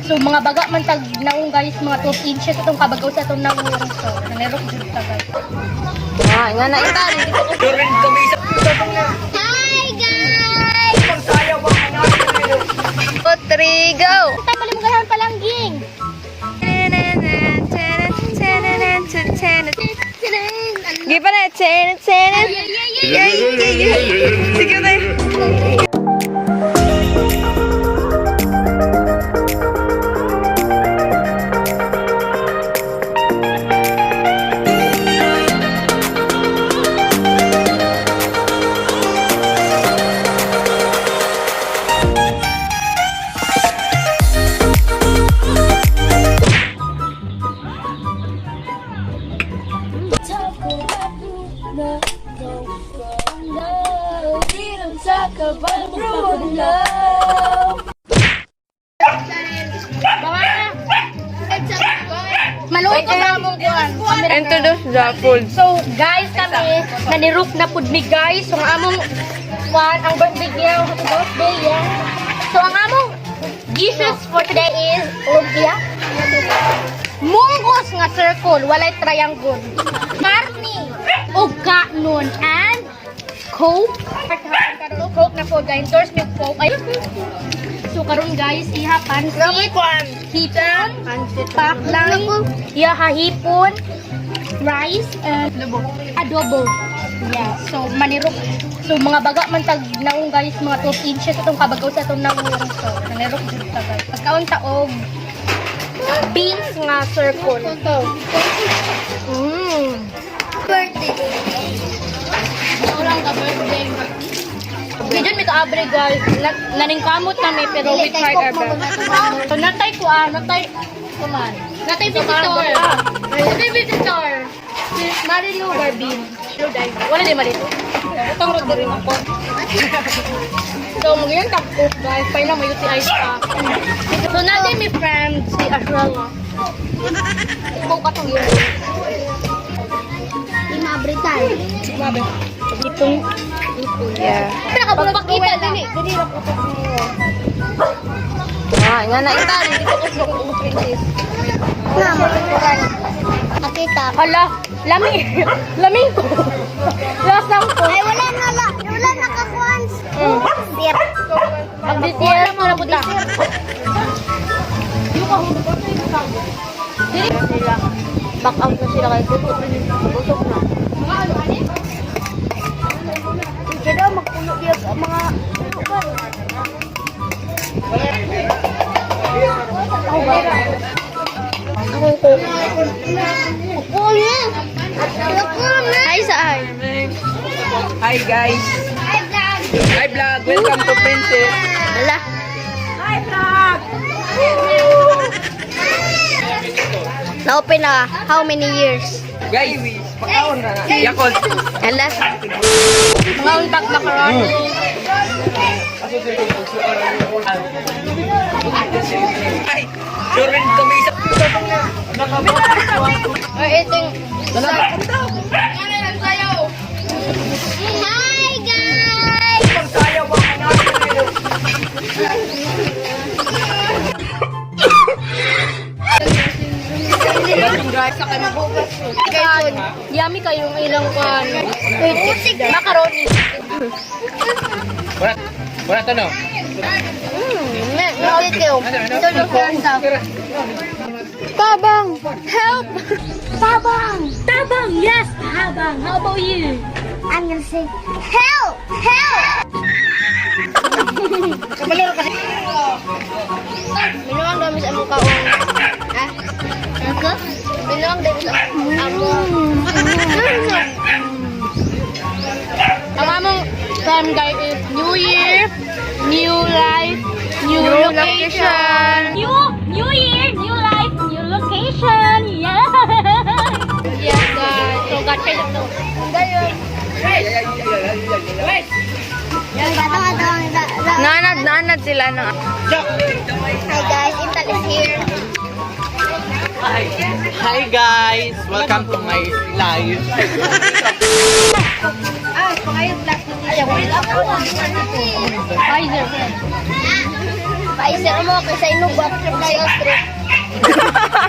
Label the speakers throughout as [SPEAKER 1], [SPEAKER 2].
[SPEAKER 1] So mga baga man tag naong guys, mga 12 inches atong kabagaw sa atong naong. So nanirok jud ta, guys.
[SPEAKER 2] Ah, nga na ita.
[SPEAKER 3] Hi guys!
[SPEAKER 2] 2, 3, go!
[SPEAKER 1] Tama mo gahon palangging.
[SPEAKER 2] Give na, 10, 10. Yeah, yeah. Sige na.
[SPEAKER 1] Maluto na among kuan.
[SPEAKER 2] Introduce the food.
[SPEAKER 1] So guys, kami nanirok na pud mi, guys. So ang among kuan, ang birthday niya, happy birthday, yeah. So ang among dishes for today is lumpia. Munggos nga circle, walay triangle. Karni ug kanon and Coke. Coke na po guys. Endorse mi og Coke. Ay. So karon guys, iha pansit, hipon, paklang, iha hipon, rice, and adobo. Yeah, so manirok. So mga baga man tag naong guys, mga 12 inches atong kabagaw sa atong naong. So nanirok jud ta, guys. Pagkaon ta og beans nga circle.
[SPEAKER 3] Birthday.
[SPEAKER 1] Walang ka birthday. Medyo may kaabre guys. Naningkamot kami pero we tried our best. So natay ko ah, natay kuman. Natay visitor. Natay visitor. Si Marilu Garbin. Wala din Marilu. Utang rod din ako. So magayon tag cook guys, pa na may UTI pa. So natay mi friend si Ashrala. Ikaw ka tong yun.
[SPEAKER 3] Imabritan.
[SPEAKER 1] Itong
[SPEAKER 2] Yeah.
[SPEAKER 1] Pagpakita lang.
[SPEAKER 2] Ah, nga na ita. Dito ko sa princess.
[SPEAKER 3] Na, Nakita.
[SPEAKER 1] Hala, lami. Lami ko. Lasang ko.
[SPEAKER 3] Ay, wala na la. Wala na kakuan. Sir.
[SPEAKER 1] Ang BTS mo na puta.
[SPEAKER 2] Sila. Back out na sila kay busog. Busog na.
[SPEAKER 3] Kaya daw magpuno diya sa mga
[SPEAKER 2] Ako ko.
[SPEAKER 3] Ako na. Ako na.
[SPEAKER 2] Hi saan?
[SPEAKER 4] Hi guys!
[SPEAKER 3] Hi, vlog.
[SPEAKER 4] Hi vlog! Welcome to Princess!
[SPEAKER 2] Hala.
[SPEAKER 4] Hi vlog!
[SPEAKER 2] Na-open na. How many years?
[SPEAKER 4] Guys, pagkaon na na. Yakult!
[SPEAKER 2] Hala.
[SPEAKER 1] Mga untag macaroni.
[SPEAKER 4] Ay! Sure kami sa...
[SPEAKER 2] We're eating.
[SPEAKER 3] Hi, guys.
[SPEAKER 1] Guys, yummy kayong ilang kan. Macaroni.
[SPEAKER 4] Wala, wala to no?
[SPEAKER 2] Tabang! Help!
[SPEAKER 1] Tabang! Tabang! Yes! Tabang! How about you?
[SPEAKER 3] I'm gonna say, help! Help!
[SPEAKER 2] Minuang dami sa among kaon. Ah?
[SPEAKER 3] Ako?
[SPEAKER 2] Minuang dami sa among.
[SPEAKER 1] Ang among time guys is New Year, New Life, New Location. New Year, New Life, New Location. Yeah. Yeah, guys. So, God bless us.
[SPEAKER 2] Nanad, nanad sila na.
[SPEAKER 3] Hi guys, Intal is here.
[SPEAKER 4] Hi guys! Welcome to my life!
[SPEAKER 1] Pfizer.
[SPEAKER 3] Pfizer mo kay sa Sinovac ug si Astro.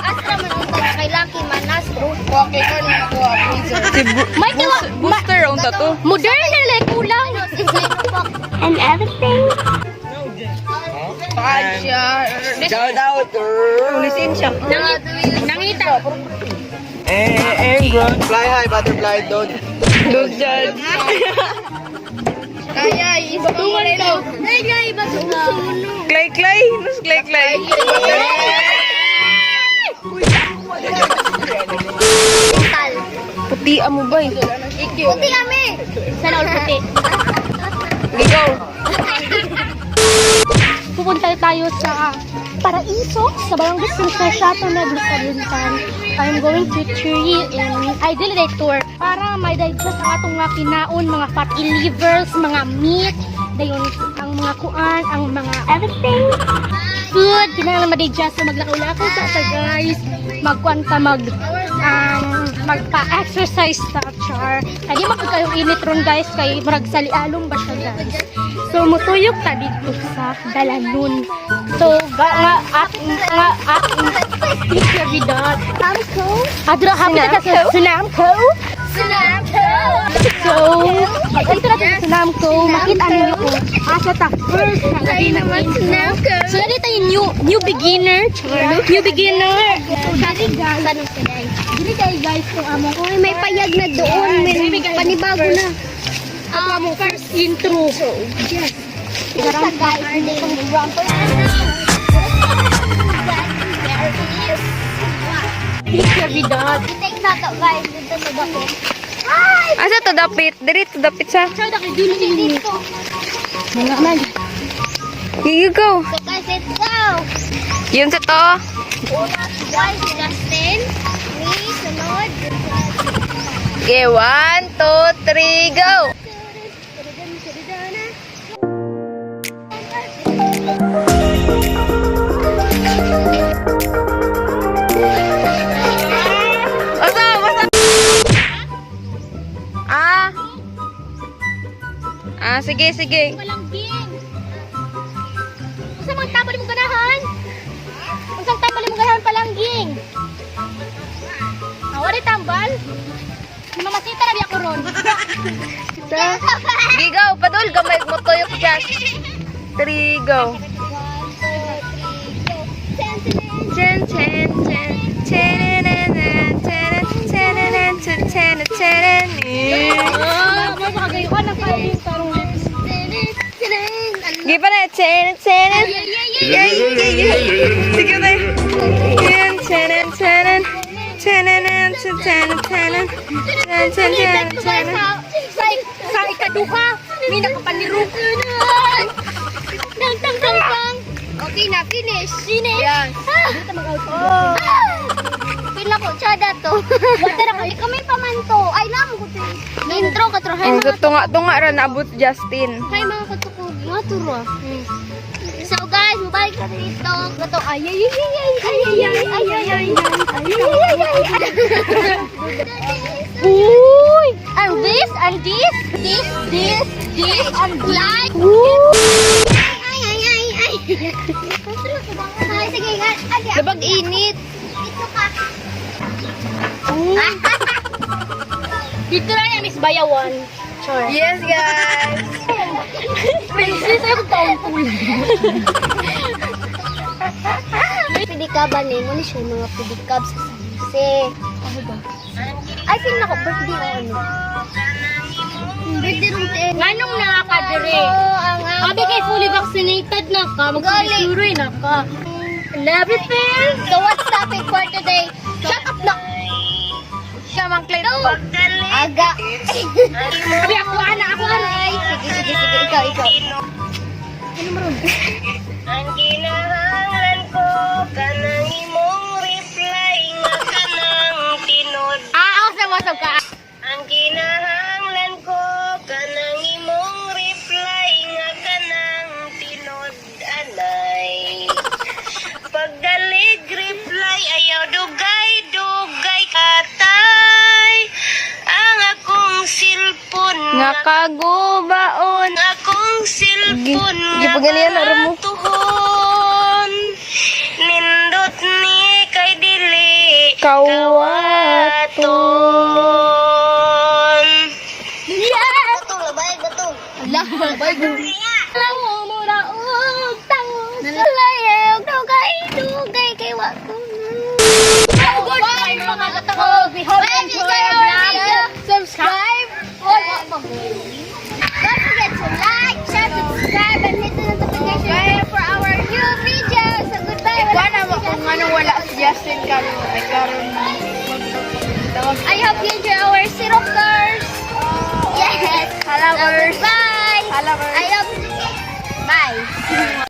[SPEAKER 3] Astra man ang tag kay Lucky man Astro.
[SPEAKER 4] Okay ka na ako, freezer.
[SPEAKER 1] May tawa
[SPEAKER 2] Booster ang tato.
[SPEAKER 1] Moderna like kulang.
[SPEAKER 3] Si Sinovac. And everything.
[SPEAKER 4] Shout out!
[SPEAKER 2] Lisensya.
[SPEAKER 1] Nangita.
[SPEAKER 4] Eh, ground. Fly high, butterfly, don't.
[SPEAKER 2] Don't judge.
[SPEAKER 3] Ay, ay, ba
[SPEAKER 2] Clay, clay. Nus clay, clay.
[SPEAKER 3] Tal.
[SPEAKER 2] Puti mo ba eh?
[SPEAKER 3] Puti kami.
[SPEAKER 1] Sana all puti.
[SPEAKER 2] Go.
[SPEAKER 1] Pupunta tayo sa Paraiso, sa Barangay San Chateau Negros Oriental. I'm going to Churi in Ideally Day Tour para may digest ang atong mga kinaon, mga fatty livers, mga meat, dayon ang mga kuan, ang mga
[SPEAKER 3] Everything.
[SPEAKER 1] Food, kinahanglan ma-digest, so maglakaw-lakaw sa guys, magkuan ta magpa-exercise ta, char. Kaya di man kayong init ron, guys, kay murag salialong ba siya, guys. So mutuyok ta dito sa Dalanun. So ga, nga at nga at Navidad.
[SPEAKER 3] Samco.
[SPEAKER 1] Adra happy na sa Sunamco.
[SPEAKER 3] Sunamco.
[SPEAKER 1] So, pag-ito natin sa Sunamco, makita ninyo kung asa ta first na gabi ng
[SPEAKER 3] Sunamco.
[SPEAKER 1] So, dali tayo new beginner. Char. New beginner.
[SPEAKER 3] Dali guys. Tanong sa guys.
[SPEAKER 1] Dili tayo, guys, kung amo ko.
[SPEAKER 3] Uy, may payag na doon. May panibago na.
[SPEAKER 1] Ato amo first intro. Yes.
[SPEAKER 3] Sa guys, hindi kami
[SPEAKER 1] Navidad.
[SPEAKER 3] I-take na to guys dito sa dapit. Hi!
[SPEAKER 2] Asa to dapit? Diri to dapit sa.
[SPEAKER 1] Char, daki dili ini.
[SPEAKER 3] Dito.
[SPEAKER 1] Mga man.
[SPEAKER 2] You go.
[SPEAKER 3] So guys, let's go!
[SPEAKER 2] Yun sa to.
[SPEAKER 3] Una, guys, si Justin. Me, sunod.
[SPEAKER 2] Okay, 1, 2, 3, go! Asa, basta. Ah. Ah, sige, sige.
[SPEAKER 1] Walang ging. Unsa mang tambal imong ganahan? Unsang tambal imong ganahan palangging? Ah, wala tambal. Ni mamasita na biya ko ron.
[SPEAKER 2] Sige, go. Padol, gamay mo tuyok just. 3, go.
[SPEAKER 3] 1, 2, 3, go.
[SPEAKER 2] Ten, ten, ten, ten, ten, ten, ten, ten, ten, ten, ten, ten.
[SPEAKER 1] Ah, mo makagayuan ang kayo tarong lips.
[SPEAKER 2] Give pa na, ten, ten, yeah, yeah, yeah. Sige na. Ten, ten, ten, ten, ten, ten, ten, ten, ten, ten, ten, ten.
[SPEAKER 1] Sa ikaduha, may nakapanirog.
[SPEAKER 3] Tang, tang, tang, tang. Okay na, finish. Finish.
[SPEAKER 2] Yes.
[SPEAKER 3] Ah! Pila ko, tsada to. Wala na kami. Kami pa man to. Ay, namo ko to. Intro ka to. Hi,
[SPEAKER 2] Ang
[SPEAKER 3] mga
[SPEAKER 2] tunga-tunga ra naabot Justin.
[SPEAKER 3] Hi, mga katukog. Mga turo. So guys, mabalik ka dito. Kato, ay, ay, ay, ay, ay, ay, ay, ay, ay, ay, ay, ay, ay, ay, ay.
[SPEAKER 1] Uy!
[SPEAKER 3] And this, and this, this, this, this, and like. Ay, ay, ay, ay. Ay, sige, nga. Ay,
[SPEAKER 2] Labag init.
[SPEAKER 3] dito ka.
[SPEAKER 1] Dito na yung Miss Bayawan. Char.
[SPEAKER 2] Yes, guys.
[SPEAKER 1] Princess, ay kung taong pool.
[SPEAKER 3] Pedicab ni mo ni siya mga pedicab sa San Jose. Ay, feel na ko birthday o ano. Birthday rong ten.
[SPEAKER 1] Nganong nakakadire?
[SPEAKER 3] Oo, ang
[SPEAKER 1] Abi kay fully vaccinated na ka, magsusuroy na ka. And everything.
[SPEAKER 3] So what's topic for today? Shut up na.
[SPEAKER 2] Siya mang Clay.
[SPEAKER 3] Aga.
[SPEAKER 1] Abi ako ana, ako ana.
[SPEAKER 3] Ay, sige, sige, sige. Ikaw, ikaw.
[SPEAKER 5] Ang kinahanglan ko kanang imong reply nga kanang tinod.
[SPEAKER 1] Ah, ako sa wasap ka.
[SPEAKER 5] Ang kinahanglan ko kanang imong reply nga kanang tinod anay. Pagdalig reply ayaw dugay dugay katay. Ang akong silpon
[SPEAKER 2] Nga kagubaon.
[SPEAKER 5] akong silpon
[SPEAKER 2] Gipaganian na ra mo.
[SPEAKER 5] tuhod.
[SPEAKER 2] Kawaton.
[SPEAKER 3] Yeah! Alam mo, mura og tangos. Layaw, dugay, dugay, kay wa ko na.
[SPEAKER 1] Goodbye, mga katangog. We hope you enjoy our vlog.
[SPEAKER 3] Subscribe. Don't forget to like, share, subscribe, and hit the notification bell for our new videos. So goodbye.
[SPEAKER 2] Wala mo kung anong wala si Justin karon ay karon.
[SPEAKER 3] I hope you enjoy our sirokers. Yes.
[SPEAKER 2] Followers.
[SPEAKER 3] So goodbye.
[SPEAKER 2] Followers.
[SPEAKER 3] I love. Bye.